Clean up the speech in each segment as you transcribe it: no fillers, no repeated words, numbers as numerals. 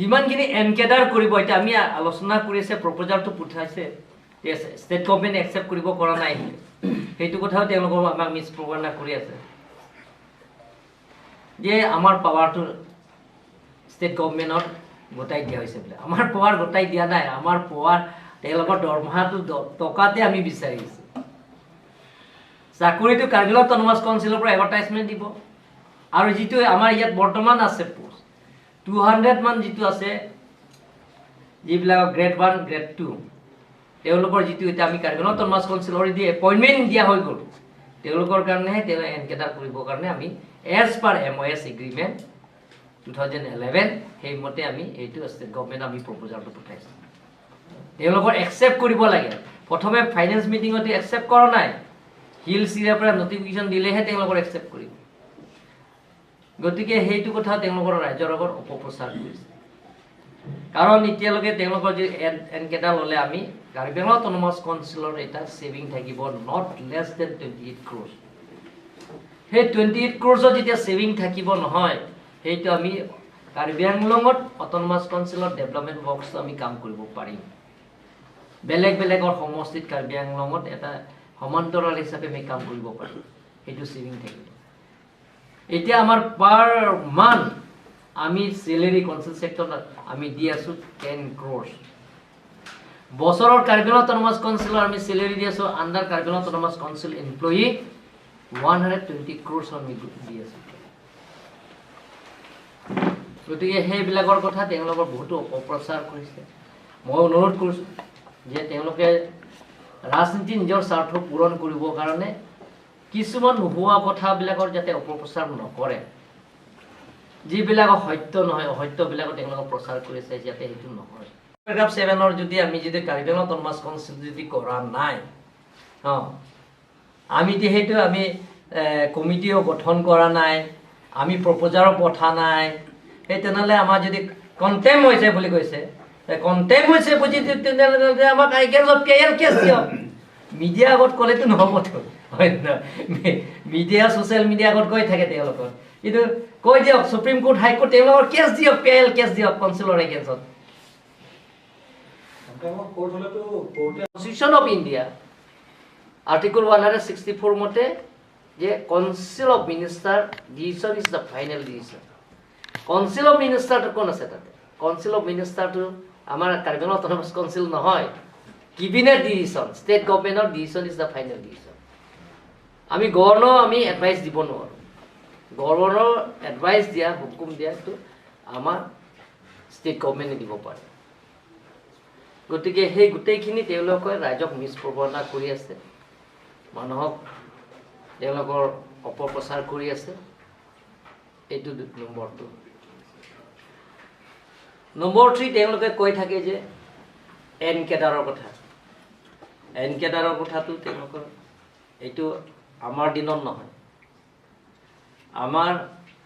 যিমানখিনি এনকেডাৰ কৰিব, এতিয়া আমি আলোচনা কৰিছে, প্ৰপ'জালটো পঠাইছে, ষ্টেট গভমেণ্টে একচেপ্ট কৰিব পৰা নাই। সেইটো কথাও তেওঁলোকৰ আমাক মিছ প্ৰপাগাণ্ডা কৰি আছে যে আমাৰ পাৱাৰটো ষ্টেট গভমেণ্টত গোটাই দিয়া হৈছে বোলে। আমাৰ পাৱাৰ গোটাই দিয়া নাই। আমাৰ পাৱাৰ তেওঁলোকৰ দৰমহাটো টকাতে আমি বিচাৰিছোঁ। চাকৰিটো কাৰ্বি আংলং অট'নমাছ কাউন্সিলৰ পৰা এডভাৰটাইজমেণ্ট দিব আৰু যিটো আমাৰ ইয়াত বৰ্তমান আছে পোষ্ট 200 মান যিটো আছে, যিবিলাক গ্ৰেড 1, গ্ৰেড 2, তেওঁলোকৰ যিটো এতিয়া আমি Karbi Anglong autonomous council already appointment দিয়া হৈ গ'ল, তেওঁলোকৰ কাৰণেহে তেওঁ এনকেডাৰ কৰিবৰ কাৰণে আমি as per MoS agreement 2011, সেইমতে আমি এইটো ষ্টেট গভমেণ্ট আমি প্ৰপ'জালটো পঠাইছোঁ। তেওঁলোকৰ একচেপ্ট কৰিব লাগে। প্ৰথমে ফাইনেন্স মিটিঙতে একচেপ্ট কৰা নাই। হিলছ এৰিয়াৰ পৰা নটিফিকেশ্যন দিলেহে তেওঁলোকৰ একচেপ্ট কৰিব। গতিকে সেইটো কথা তেওঁলোকৰ ৰাইজৰ আগত অপপ্ৰচাৰ কৰিছে। কাৰণ এতিয়ালৈকে তেওঁলোকৰ যি এনকেডাৰ ল'লে আমি কাৰ্বি আংলং অট'নমাছ কাউন্সিলৰ এটা ছেভিং থাকিব not less than 28 crores। সেই 28 ক্ৰ'ৰ্ছৰ যেতিয়া ছেভিং থাকিব নহয়, সেইটো আমি কাৰ্বি আংলঙত অট'নমাছ কাউন্সিলৰ ডেভেলপমেণ্ট ৱৰ্কছটো আমি কাম কৰিব পাৰিম। বেলেগ বেলেগৰ সমষ্টিত কাৰ্বি আংলঙত এটা সমান্তৰাল হিচাপে আমি কাম কৰিব পাৰিম, সেইটো ছেভিং থাকিব। এতিয়া আমাৰ পাৰ মান্থ আমি চেলেৰি কাউন্সিল ছেক্টৰত আমি দি আছোঁ 10 ক্ৰ'ৰ্ছ। বছৰৰ কাৰ্বি আংলং অট'নমাছ কাউন্সিলৰ আমি চেলেৰি দি আছোঁ under Karbi Anglong Autonomous Council employee 120 crores আমি দি আছোঁ। গতিকে সেইবিলাকৰ কথা তেওঁলোকৰ বহুতো অপপ্ৰচাৰ কৰিছে। মই অনুৰোধ কৰিছোঁ যে তেওঁলোকে ৰাজনীতি নিজৰ স্বাৰ্থ পূৰণ কৰিবৰ কাৰণে কিছুমান নোহোৱা কথাবিলাকৰ যাতে অপপ্ৰচাৰ নকৰে। যিবিলাক সত্য নহয়, অসত্যবিলাকো তেওঁলোকে প্ৰচাৰ কৰিছে, যাতে সেইটো নহয়। পেৰাগ্ৰাফ 7ৰ যদি আমি যদি কাৰ্বি আংলং অট'নমাছ কাউন্সিল যদি কৰা নাই, আমি এতিয়া সেইটো আমি কমিটিও গঠন কৰা নাই, আমি প্ৰপ'জাৰো পঠা নাই, সেই তেনেহ'লে আমাৰ যদি কণ্টেম হৈছে বুলি কৈছে, কণ্টেম হৈছে বুজি তেনেহ'লে আমাক এগেইনষ্ট পিআইএল কেছ দিয়ক। মিডিয়া আগত ক'লেতো নহ'বতো, হয় নহয়? মিডিয়া, ছ'চিয়েল মিডিয়া আগত কৈ থাকে তেওঁলোকৰ, কিন্তু কৈ দিয়ক সুপ্ৰিম কোৰ্ট, হাইকোৰ্ট, তেওঁলোকৰ কেছ দিয়ক, পিআইএল কেছ দিয়ক কাউন্সিলৰ এগেইনষ্টত। কোৰ্ট হ'লেতো কোৰ্টে Constitution of India Article 164 মতে যে Council of Minister decision is the final decision। Council of মিনিষ্টাৰটো কোন আছে তাতে? কাউন্সিল অফ মিনিষ্টাৰটো আমাৰ কাৰ্বি আংলং অট'নমাছ কাউন্সিল নহয়। কেবিনেট ডিচিশ্যন, ষ্টেট গভমেণ্টৰ decision is the final decision। আমি গভৰ্ণৰ আমি এডভাইচ দিব নোৱাৰোঁ। গভৰ্ণৰ এডভাইচ দিয়া, হুকুম দিয়াটো আমাৰ ষ্টেট গভমেণ্টে দিব পাৰে। গতিকে সেই গোটেইখিনি তেওঁলোকে ৰাইজক মিছ প্ৰৱৰ্তনা কৰি আছে, মানুহক তেওঁলোকৰ অপপ্ৰচাৰ কৰি আছে। এইটো নম্বৰ 2। নম্বৰ 3, তেওঁলোকে কৈ থাকে যে এন কেডাৰৰ কথা। এন কেডাৰৰ কথাটো তেওঁলোকৰ এইটো আমাৰ দিনত নহয়। আমাৰ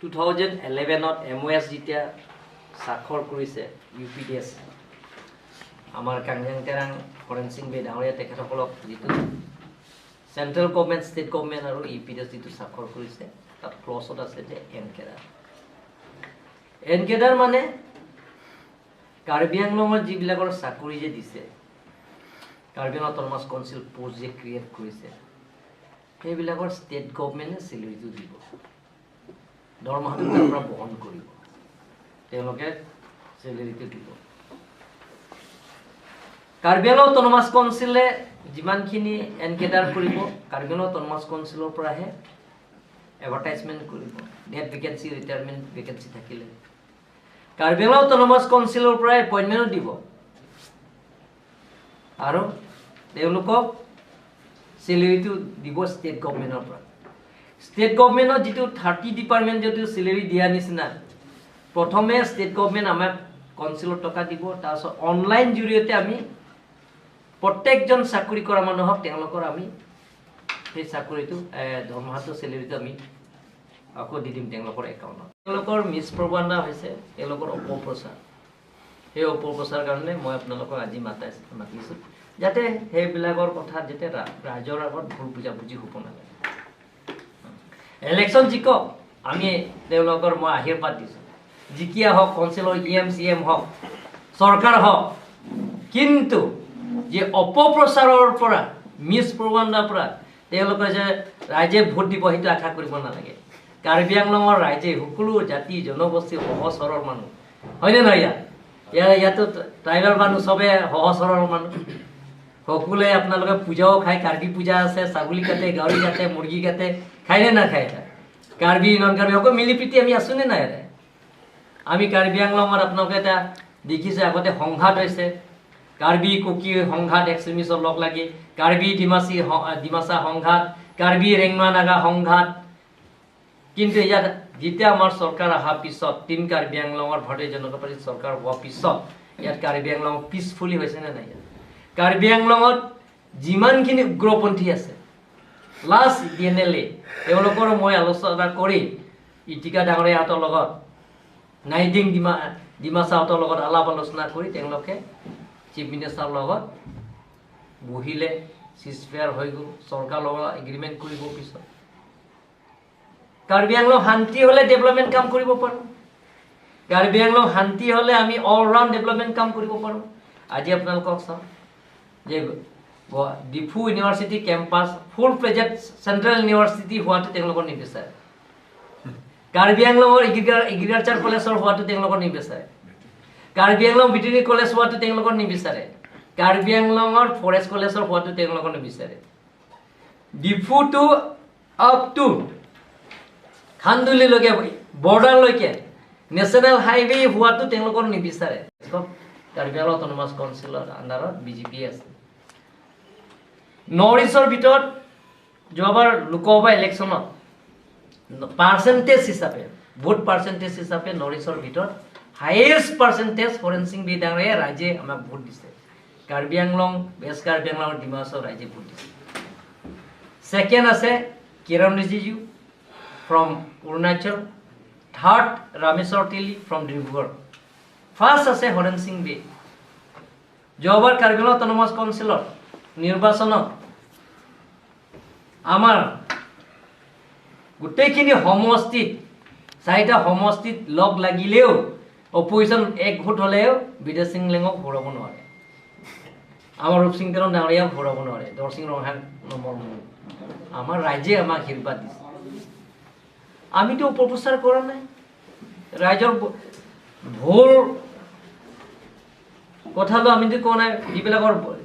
2011ত এমঅ'এছ যেতিয়া স্বাক্ষৰ কৰিছে ইউপিডিএছ, আমাৰ কাংজাং তেৰাং হৰেণ বে ডাঙৰীয়া, তেখেতসকলক যিটো চেণ্ট্ৰেল গভমেণ্ট, ষ্টেট গভমেণ্ট আৰু ইউপিডিএছ যিটো স্বাক্ষৰ কৰিছে, তাত ক্লছত আছে যে এন কেডাৰ। এন কেডাৰ মানে কাৰ্বি আংলঙত যিবিলাকৰ চাকৰি যে দিছে, Karbi Anglong autonomous council post যে ক্ৰিয়েট কৰিছে, সেইবিলাকৰ ষ্টেট গভমেণ্টে চেলেৰিটো দিব, দৰমহাটো তাৰ পৰা বহন কৰিব, তেওঁলোকে চেলেৰিটো দিব। কাৰ্বি আংলং অট'নমাছ কাউন্সিলে যিমানখিনি এনকেডাৰ কৰিব, কাৰ্বি আংলং অট'নমাছ কাউন্সিলৰ পৰাহে এডভাৰটাইজমেণ্ট কৰিব। ডেথ ভেকেঞ্চি, ৰিটায়াৰমেণ্ট ভেকেঞ্চি থাকিলে কাৰ্বি আংলং অট'নমাছ কাউন্সিলৰ পৰাই এপইণ্টমেণ্টো দিব আৰু তেওঁলোকক চেলেৰিটো দিব ষ্টেট গভমেণ্টৰ পৰা। ষ্টেট গভমেণ্টৰ যিটো 30 ডিপাৰ্টমেণ্ট যিটো চেলেৰি দিয়া নিচিনা, প্ৰথমে ষ্টেট গভমেণ্ট আমাক কাউন্সিলৰ টকা দিব, তাৰপিছত অনলাইন জৰিয়তে আমি প্ৰত্যেকজন চাকৰি কৰা মানুহক তেওঁলোকৰ আমি সেই চাকৰিটো, দৰমহাটো, চেলেৰিটো আমি আকৌ দি দিম তেওঁলোকৰ একাউণ্টত। তেওঁলোকৰ মিছ প্ৰপাগাণ্ডা হৈছে, তেওঁলোকৰ অপপ্ৰচাৰ। সেই অপপ্ৰচাৰ কাৰণে মই আপোনালোকক আজি মাতিছোঁ, যাতে সেইবিলাকৰ কথাত যাতে ৰাইজৰ আগত ভুল বুজাবুজি হ'ব নালাগে। ইলেকশ্যন জিকক, আমি তেওঁলোকৰ মই আশীৰ্বাদ দিছোঁ। জিকিয়া হওক, কাউন্সিলৰ ই এম চি এম হওক, চৰকাৰ হওক, কিন্তু যে অপপ্ৰচাৰৰ পৰা, মিছ প্ৰবাণ্ডাৰ পৰা তেওঁলোকে যে ৰাইজে ভোট দিব সেইটো আশা কৰিব নালাগে। কাৰ্বি আংলঙৰ ৰাইজে সকলো জাতি জনগোষ্ঠী সহজ সৰল মানুহ, হয়নে নহয়? ইয়াতো ট্ৰাইবেল মানুহ চবে সহজ সৰল মানুহ, সকলোৱে আপোনালোকে পূজাও খায়, কাৰ্বি পূজা আছে, ছাগলী কাটে, গাহৰি কাটে, মুৰ্গী কাটে, খায়নে নাখায়? কাৰ্বি নন কাৰ্বি সকলো মিলি প্ৰীতি আমি আছোনে নাই? আমি কাৰ্বি আংলঙত আপোনালোকে এটা দেখিছে আগতে সংঘাত হৈছে, কাৰ্বি কুকি সংঘাত এক্সট্ৰিমিষ্টৰ লগ লাগি, কাৰ্বি ডিমাচি ডিমাচা সংঘাত, কাৰ্বি ৰেংমা নাগা সংঘাত। কিন্তু ইয়াত যেতিয়া আমাৰ চৰকাৰ অহাৰ পিছত, টিম কাৰ্বি আংলঙৰ ভাৰতীয় জনতা পাৰ্টীৰ চৰকাৰ হোৱাৰ পিছত ইয়াত কাৰ্বি আংলং পিচফুলি হৈছেনে নাই? ইয়াত কাৰ্বি আংলঙত যিমানখিনি উগ্ৰপন্থী আছে, লাষ্ট ডি এন এল এ তেওঁলোকৰ মই আলোচনা কৰি ইটিকা ডাঙৰীয়াহঁতৰ লগত, নাইডিং ডিমাচাহঁতৰ লগত আলাপ আলোচনা কৰি তেওঁলোকে চিফ মিনিষ্টাৰৰ লগত বহিলে, চিজফেয়াৰ হৈ গ'ল, চৰকাৰৰ লগত এগ্ৰিমেণ্ট কৰিব। পিছত কাৰ্বি আংলং শান্তি হ'লে ডেভেলপমেণ্ট কাম কৰিব পাৰোঁ, কাৰ্বি আংলং শান্তি হ'লে আমি অল ৰাউণ্ড ডেভেলপমেণ্ট কাম কৰিব পাৰোঁ। আজি আপোনালোকক চাওঁ যে Diphu university campus full fledged central university হোৱাটো তেওঁলোকৰ নিবিচাৰে, কাৰ্বি আংলঙৰ এগ্ৰিকালচাৰ কলেজৰ হোৱাটো তেওঁলোকৰ নিবিচাৰে, কাৰ্বি আংলং ভেটেৰিনেৰী কলেজ হোৱাটো তেওঁলোকৰ নিবিচাৰে, কাৰ্বি আংলঙৰ ফৰেষ্ট কলেজৰ হোৱাটো তেওঁলোকৰ নিবিচাৰে। ডিফু টু আপ টু খান্দুলিলৈকে বৰ্ডাৰলৈকে নেশ্যনেল হাইৱে হোৱাটো তেওঁলোকৰ নিবিচাৰে। কাৰ্বি আংলং অট'নমাছ কাউন্সিলৰ আণ্ডাৰত বিজেপি আছে। নৰ্থ ইষ্টৰ ভিতৰত যোৱাবাৰ লোকসভা ইলেকশ্যনত পাৰ্চেণ্টেজ হিচাপে, ভোট পাৰ্চেণ্টেজ হিচাপে নৰ্থ ইষ্টৰ ভিতৰত হায়েষ্ট পাৰ্চেণ্টেজ হৰেণ সিং বে ডাঙৰীয়াই ৰাইজে আমাক ভোট দিছে। কাৰ্বি আংলং, ৱেষ্ট কাৰ্বি আংলং, ডিমাহাচাও ৰাইজে ভোট দিছে। ছেকেণ্ড আছে কিৰণ Rijiju from Arunachal, third Rameswar Teli from Dibrugarh, first আছে হৰেণ সিং বে। যোৱাবাৰ কাৰ্বি আংলং অট'নমাছ কাউন্সিলৰ নিৰ্বাচনত আমাৰ গোটেইখিনি সমষ্টিত, চাৰিটা সমষ্টিত লগ লাগিলেও অপজিশ্যন এক ভোট হ'লেও বিদেশ সিং লেঙক হৰাব নোৱাৰে, আমাৰ ৰূপ সিং তেৰং ডাঙৰীয়াক হৰাব নোৱাৰে, দৰসিং ৰংহাং নম্বৰ মোৰ। আমাৰ ৰাইজে আমাক আশীৰ্বাদ দিছে, আমিতো অপপ্ৰচাৰ কৰা নাই। ৰাইজৰ ভুল কথাটো আমিতো কোৱা নাই,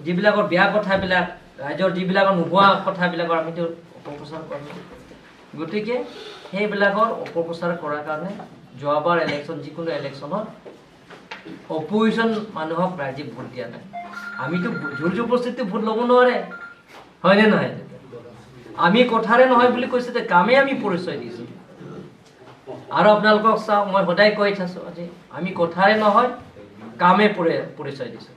যিবিলাকৰ বেয়া কথাবিলাক, ৰাইজৰ যিবিলাকৰ নোহোৱা কথাবিলাকৰ আমিতো অপপ্ৰচাৰ কৰা নাই। গতিকে সেইবিলাকৰ অপপ্ৰচাৰ কৰাৰ কাৰণে যোৱাবাৰ ইলেকশ্যন, যিকোনো ইলেকশ্যনত অপজিশ্যন মানুহক ৰাইজে ভোট দিয়া নাই। আমিতো জোৰ জবৰদস্তিটো ভোট ল'ব নোৱাৰে, হয়নে নহয়? আমি কথাৰে নহয় বুলি কৈছে, কামেই আমি পৰিচয় দিছোঁ। আৰু আপোনালোকক চাওঁ, মই সদায় কৈ থাকোঁ আজি আমি কথাৰে নহয় কামে পৰিচয় দিছোঁ।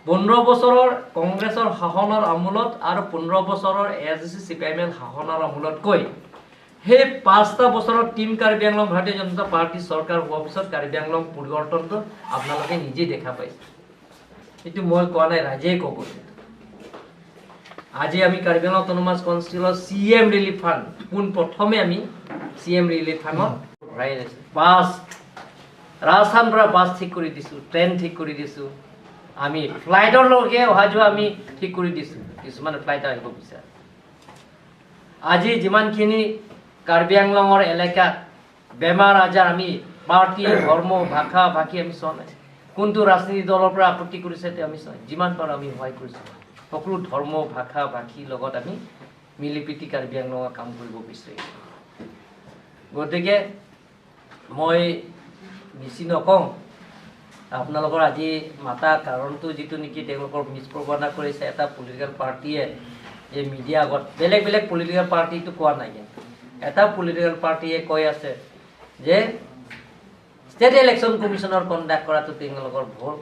15 বছৰৰ কংগ্ৰেছৰ শাসনৰ আমোলত আৰু 15 বছৰৰ S D C C P I M L শাসনৰ আমোলতকৈ সেই 5টা বছৰত টিম কাৰ্বি আংলং ভাৰতীয় জনতা পাৰ্টী চৰকাৰ হোৱাৰ পিছত কাৰ্বি আংলং পৰিৱৰ্তনটো আপোনালোকে নিজেই দেখা পাইছে। এইটো মই কোৱা নাই, ৰাইজেই ক'ব। আজি আমি কাৰ্বি আংলং অট'নমাছ কাউন্সিলৰ চি এম ৰিলিফ ফাণ্ড পোনপ্ৰথমে আমি চি এম ৰিলিফ ফাণ্ডত ভৰাই আনিছোঁ। বাছ, ৰাজস্থান পৰা বাছ ঠিক কৰি দিছোঁ, ট্ৰেইন ঠিক কৰি দিছোঁ, আমি ফ্লাইটৰলৈকে অহা যোৱা আমি ঠিক কৰি দিছোঁ, কিছুমানে ফ্লাইট আহিব বিচাৰে। আজি যিমানখিনি কাৰ্বি আংলঙৰ এলেকাত বেমাৰ আজাৰ আমি পাৰ্টি, ধৰ্ম, ভাষা ভাষী আমি চোৱা নাই, কোনটো ৰাজনীতি দলৰ পৰা আপত্তি কৰিছে তেওঁ আমি চোৱা নাই, যিমান পাৰোঁ আমি সহায় কৰিছোঁ। সকলো ধৰ্ম, ভাষা ভাষীৰ লগত আমি মিলি প্ৰীতি কাৰ্বি আংলঙৰ কাম কৰিব বিচাৰিছোঁ। গতিকে মই বেছি নকওঁ, আপোনালোকৰ আজি মাতা কাৰণটো যিটো নেকি তেওঁলোকৰ মিছপ্ৰপগেণ্ডা কৰিছে এটা পলিটিকেল পাৰ্টীয়ে, এই মিডিয়া আগত বেলেগ বেলেগ পলিটিকেল পাৰ্টীটো কোৱা নাই, কিন্তু এটা পলিটিকেল পাৰ্টীয়ে কৈ আছে যে ষ্টেট ইলেকশ্যন কমিশ্যনৰ কণ্ডাক্ট কৰাটো তেওঁলোকৰ ভুল,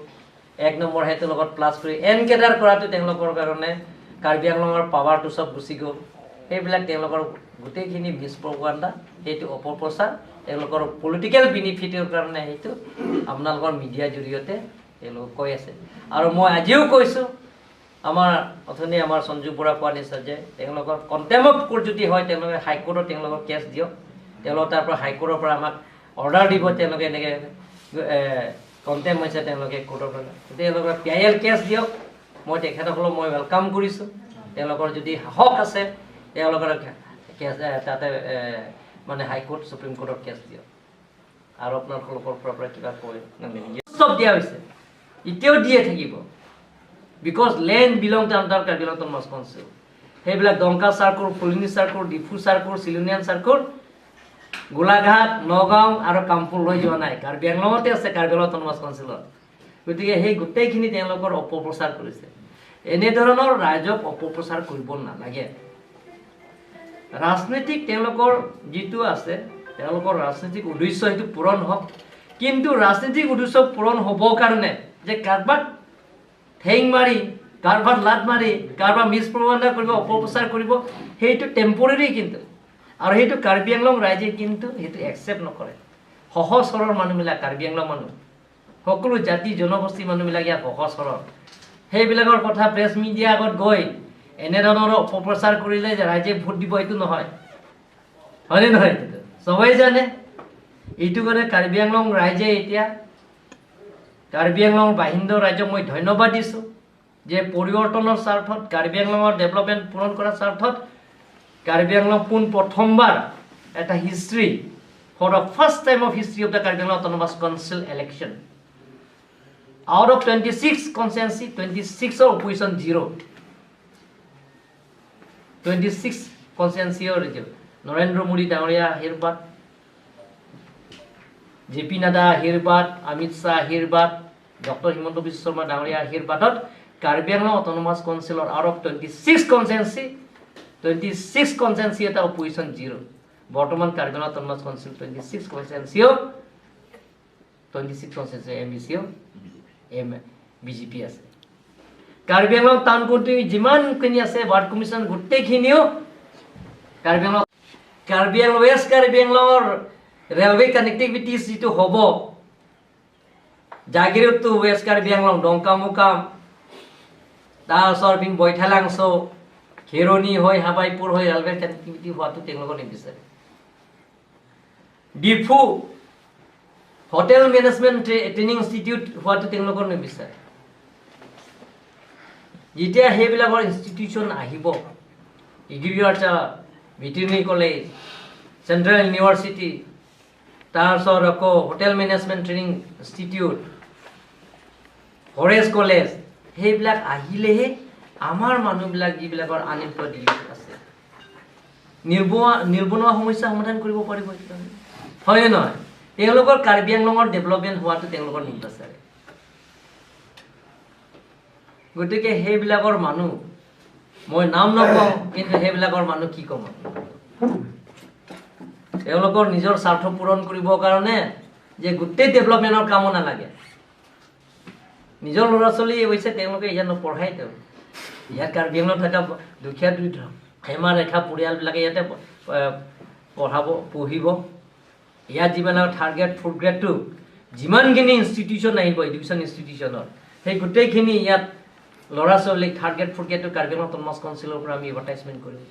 1 নম্বৰ সেইটোৰ লগত প্লাছ কৰি এনকেডাৰ কৰাটো তেওঁলোকৰ কাৰণে কাৰ্বি আংলঙৰ পাৱাৰটো চব গুচি গ'ল। সেইবিলাক তেওঁলোকৰ গোটেইখিনি মিছপ্ৰপগেণ্ডা, সেইটো অপপ্ৰচাৰ, তেওঁলোকৰ পলিটিকেল বেনিফিটৰ কাৰণে সেইটো আপোনালোকৰ মিডিয়াৰ জৰিয়তে তেওঁলোক কৈ আছে। আৰু মই আজিও কৈছোঁ, আমাৰ অথনি আমাৰ সঞ্জু বৰা কোৱা নিচিনা যে তেওঁলোকৰ কণ্টেম্প অফ কোৰ্ট যদি হয় তেওঁলোকে হাইকোৰ্টত তেওঁলোকৰ কেছ দিয়ক, তেওঁলোকৰ তাৰ পৰা হাইকোৰ্টৰ পৰা আমাক অৰ্ডাৰ দিব, তেওঁলোকে এনেকৈ কণ্টেম হৈছে তেওঁলোকে কোৰ্টৰ পৰা, তেওঁলোকৰ পি I L cash দিয়ক। মই তেখেতসকলক মই welcome কৰিছোঁ। তেওঁলোকৰ যদি সাহস আছে তেওঁলোকৰ কেছ তাতে মানে হাইকোৰ্ট সুপ্ৰিম কোৰ্টত কেছ দিয়ক। আৰু আপোনালোকৰ পৰা কিবা কৈ চব দিয়া হৈছে, এতিয়াও দিয়ে থাকিব, because land belong to under Karbi Anglong Autonomous Council. সেইবিলাক Dongkha circle, Phuloni circle, Diphu circle, Silonian circle, Golaghat, Nagaon আৰু কামপুৰ লৈ যোৱা নাই, কাৰ্বি আংলঙতে আছে, কাৰ্বি আংলং অট'নমাছ কাউন্সিলত। গতিকে সেই গোটেইখিনি তেওঁলোকৰ অপপ্ৰচাৰ কৰিছে। এনেধৰণৰ ৰাইজক অপপ্ৰচাৰ কৰিব নালাগে। ৰাজনীতিক তেওঁলোকৰ যিটো আছে, তেওঁলোকৰ ৰাজনীতিক উদ্দেশ্য সেইটো পূৰণ হওক, কিন্তু ৰাজনীতিক উদ্দেশ্য পূৰণ হ'বৰ কাৰণে যে কাৰোবাক ঠেং মাৰি, কাৰোবাক লাত মাৰি, কাৰোবাক মিছ প্ৰপাগাণ্ডা কৰিব, অপপ্ৰচাৰ কৰিব, সেইটো টেম্পৰেৰী কিন্তু, আৰু সেইটো কাৰ্বি আংলং ৰাইজে কিন্তু সেইটো একচেপ্ট নকৰে। সহজ সৰল মানুহবিলাক, কাৰ্বি আংলং মানুহ, সকলো জাতি জনগোষ্ঠীৰ মানুহবিলাক ইয়াত সহজ সৰল। সেইবিলাকৰ কথা প্ৰেছ মিডিয়া আগত গৈ এনেধৰণৰ অপপ্ৰচাৰ কৰিলে যে ৰাইজে ভোট দিব সেইটো নহয়, হয়নে নহয়? এইটোতো চবেই জানে। এইটো কাৰণে কাৰ্বি আংলং ৰাইজে এতিয়া কাৰ্বি আংলং বাহিন্দৰ ৰাইজক মই ধন্যবাদ দিছোঁ যে পৰিৱৰ্তনৰ স্বাৰ্থত, কাৰ্বি আংলঙৰ ডেভেলপমেণ্ট পূৰণ কৰাৰ স্বাৰ্থত কাৰ্বি আংলং পোনপ্ৰথমবাৰ এটা history, for the first time of history of the Karbi Anglong Autonomous Council election, out of 26 constituency, 26ৰ opposition zero, 26 কনষ্টিটুৱেঞ্চিৰ zero. Narendra Modi ডাঙৰীয়া আশীৰ্বাদ, জে পি নাড্ডা আশীৰ্বাদ, অমিত শ্বাহ আশীৰ্বাদ, ডক্টৰ হিমন্ত বিশ্ব শৰ্মা ডাঙৰীয়া আশীৰ্বাদত কাৰ্বি আংলং অট'নমাছ কাউন্সিলৰ out of 26 constituency, 26 constituency এটা অপজিশ্যন জিৰ'। বৰ্তমান Karbi Anglong autonomous council 26 কনষ্টিটুৱেঞ্চিও, 26 কনষ্টিটুৱেঞ্চি এম বি চিও এম বিজেপি আছে। কাৰ্বি আংলং টাউন কমিটি যিমানখিনি আছে, ৱাৰ্ড কমিশ্যন গোটেইখিনিও কাৰ্বি আংলং, কাৰ্বি আংলং ৱেষ্ট কাৰ্বি আংলঙৰ ৰেলৱে কানেক্টিভিটি যিটো হ'ব, জাগিৰোড টু ৱেষ্ট কাৰ্বি আংলং, ডংকামুকাম, তাৰপিছত বৈঠালাংছ, খেৰণি হৈ হাবাইপুৰ হৈ ৰেলৱে কানেক্টিভিটি হোৱাটো তেওঁলোকে নিবিচাৰে। Diphu hotel management training institute হোৱাটো তেওঁলোকৰ নিবিচাৰে। যেতিয়া সেইবিলাকৰ ইনষ্টিটিউশ্যন আহিব, agriculture, veterinary college, central university, তাৰপিছত আকৌ hotel management training institute, forest college, সেইবিলাক আহিলেহে আমাৰ মানুহবিলাক যিবিলাকৰ আনএমপ্লয়ড আছে, নিবনুৱা সমস্যা সমাধান কৰিব পাৰিব, হয়নে নহয়? তেওঁলোকৰ কাৰ্বি আংলঙৰ ডেভেলপমেণ্ট হোৱাটো তেওঁলোকৰ নিবিচাৰে। গতিকে সেইবিলাকৰ মানুহ মই নাম নকওঁ, কিন্তু সেইবিলাকৰ মানুহ কি ক'ম, তেওঁলোকৰ নিজৰ স্বাৰ্থ পূৰণ কৰিবৰ কাৰণে যে গোটেই ডেভেলপমেণ্টৰ কামো নালাগে, নিজৰ ল'ৰা ছোৱালী অৱশ্যে তেওঁলোকে ইয়াত নপঢ়াই, তেওঁ ইয়াত কাৰ্বি আংলঙত থকা দুখীয়া দুই সীমা ৰেখা পৰিয়ালবিলাকে ইয়াতে পঢ়াব, পঢ়িব। ইয়াত যিমান থাৰ্ড গ্ৰেড ফ'ৰ্থ গ্ৰেডটো যিমানখিনি ইনষ্টিটিউশ্যন আহিব এডুকেশ্যন ইনষ্টিটিউশ্যনৰ, সেই গোটেইখিনি ইয়াত ল'ৰা ছোৱালীক থাৰ্ড গ্ৰেড ফ'ৰ্থ গ্ৰেডটো কাৰ্বি আংলং অট'নমাছ কাউন্সিলৰ পৰা আমি এডভাৰটাইজমেণ্ট কৰিম।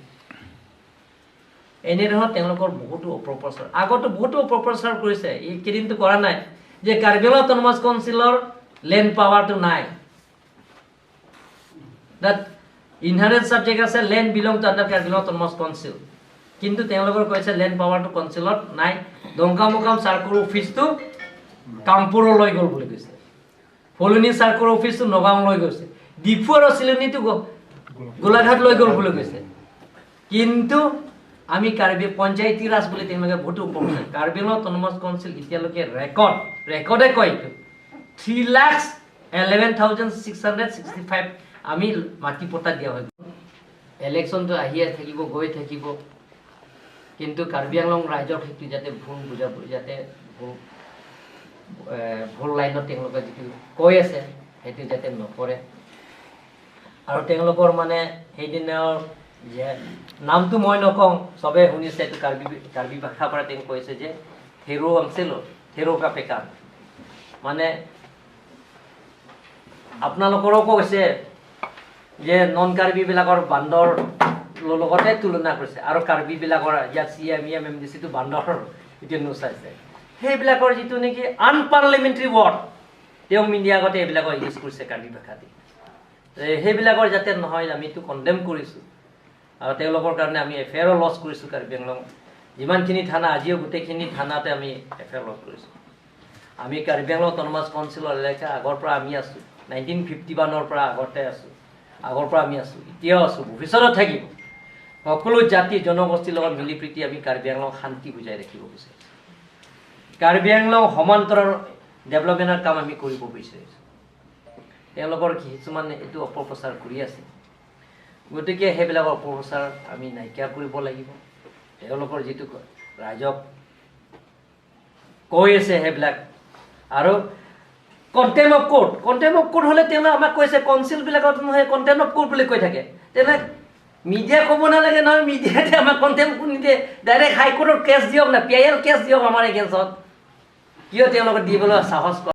এনেধৰণৰ তেওঁলোকৰ বহুতো অপপ্ৰচাৰ, আগতো বহুতো অপপ্ৰচাৰ কৰিছে, এইকেইদিনটো কৰা নাই যে কাৰ্বি আংলং অট'নমাছ কাউন্সিলৰ লেণ্ড পাৱাৰটো নাই, তাত ইনহেৰেণ্ট ছাবজেক্ট আছে, land belong to under Karbi Anglong Autonomous Council, কিন্তু তেওঁলোকৰ কৈছে লেণ্ড পাৱাৰটো কাউন্সিলত নাই। ডংকামুকাম চাৰ্কল অফিচটো কামপুৰলৈ গ'ল বুলি কৈছে, ফুলনি চাৰ্কল অফিচটো নগাঁৱলৈ গৈছে, ডিফু আৰু চিলনীটো গোলাঘাট লৈ গ'ল বুলি কৈছে। কিন্তু আমি কাৰ্বি পঞ্চায়তী ৰাজ বুলি তেওঁলোকে বহুতো উপকৃত। কাৰ্বি আংলং অট'নমাছ কাউন্সিল এতিয়ালৈকে ৰেকৰ্ডে কয় এইটো 3,11,665 আমি মাটি পট্টা দিয়া হৈ গ'ল। ইলেকশ্যনটো আহিয়ে থাকিব, গৈ থাকিব, কিন্তু কাৰ্বি আংলং ৰাইজক সেইটো যাতে ভুল বুজাব, যাতে ভুল লাইনত তেওঁলোকে যিটো কৈ আছে সেইটো যাতে নকৰে। আৰু তেওঁলোকৰ মানে সেইদিনাৰ যে নামটো মই নকওঁ, চবে শুনিছে, এইটো কাৰ্বি ভাষাৰ পৰা তেওঁ কৈছে যে থেৰো আংচিলো থেৰো কাপেকা, মানে আপোনালোকৰো কৈছে যে নন কাৰ্বিবিলাকৰ বান্দৰ লগতে তুলনা কৰিছে, আৰু কাৰ্বিবিলাকৰ ইয়াত C M E M M D চিটো বান্দৰ এতিয়া নোচাইছে। সেইবিলাকৰ যিটো নেকি আনপাৰ্লিমেণ্টাৰী ৱৰ্ড তেওঁ মিডিয়া আগতে এইবিলাকৰ ইউজ কৰিছে কাৰ্বি ভাষাতে। সেইবিলাকৰ যাতে নহয়, আমিতো কণ্ডেম কৰিছোঁ আৰু তেওঁলোকৰ কাৰণে আমি এফ আই আৰো লজ কৰিছোঁ। কাৰ্বি আংলং যিমানখিনি থানা, আজিও গোটেইখিনি থানাতে আমি এফ I R lodge কৰিছোঁ। আমি কাৰ্বি আংলং অট'নমাছ কাউন্সিলৰ এলেকা আগৰ পৰা আমি আছোঁ, 1951ৰ পৰা আগতে আছোঁ, আগৰ পৰা আমি আছোঁ, এতিয়াও আছোঁ, ভৱিষ্যতত থাকিব। সকলো জাতি জনগোষ্ঠীৰ লগত মিলি প্ৰীতি আমি কাৰ্বি আংলং শান্তি বুজাই ৰাখিব বিচাৰিছোঁ। কাৰ্বি আংলং সমান্তৰাল ডেভেলপমেণ্টৰ কাম আমি কৰিব বিচাৰিছোঁ। তেওঁলোকৰ কিছুমান এইটো অপপ্ৰচাৰ কৰি আছে, গতিকে সেইবিলাকৰ অপপ্ৰচাৰ আমি নাইকিয়া কৰিব লাগিব। তেওঁলোকৰ যিটো ৰাইজক কৈ আছে সেইবিলাক আৰু contempt of court, contempt of court হ'লে তেওঁলোকে আমাক কৈছে কাউন্সিলবিলাকত নহয়, কণ্টেম্প অফ কোৰ্ট বুলি কৈ থাকে। তেনে মিডিয়া ক'ব নালাগে নহয়, মিডিয়াতে আমাক কণ্টেম্প নিদিয়ে, ডাইৰেক্ট হাইকোৰ্টত কেছ দিয়ক না, পি I L cash দিয়ক আমাৰ এগেইনষ্টত। কিয় তেওঁলোকে দিবলৈ সাহস